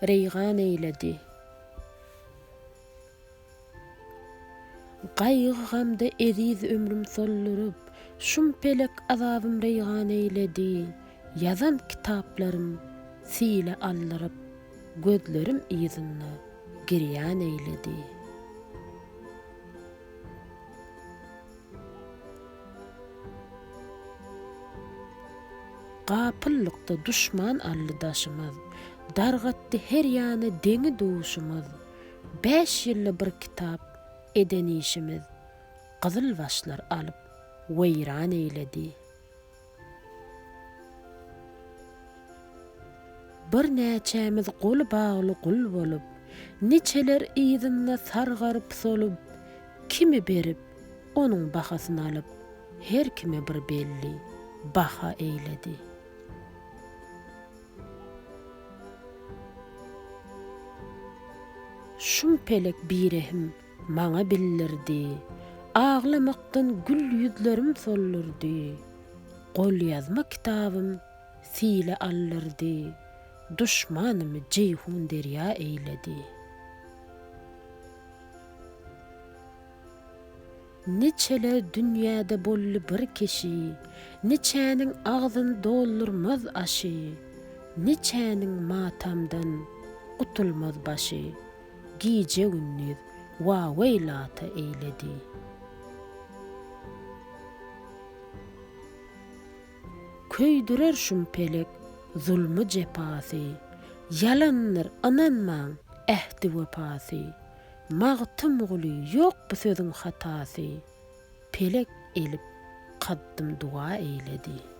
reýgan eýledi. Gaýgy-gamda eziz ömrüm solduryp, Şum pelek azabym reýgan eýledi. Ýazan kitaplarym sile aldyryp, Gözlerim yzynda girýan eýledi. Gapyllykda duşman aldy daşymyz, Dargatdy her ýana deňi-duşumyz. Bäş ýylda bir kitap eden işimiz, Gyzylbaşlar alyp, weýran eýledi. Birnäçämiz goly bagly gul bolup, Niçeler yzynda sargaryp solup, Kimi berip, onuň bahasyn alyp, Her kime bir belli baha eýledi. Şum pelek birehim maňa bildirdi, Aglamakdan gül ýüzlerim soldurdy. Golýazma kitabym sile aldyrdy, Duşmanymy Jeýhun derýa eýledi. Niçeler dünýäde boldy bir kişi, Niçäniň agzyn doldurmaz aşy, Niçäniň matamdan gutulmaz başy, Gije-gündiz waweýlata eýledi. Köýdürer şum pelek zulmy-jepasy, Ýalandyr, ynanmaň, ähdi-wepasy. Magtymguly, ýok bu sözüň hatasy, Pelek elip kaddym duga eýledi.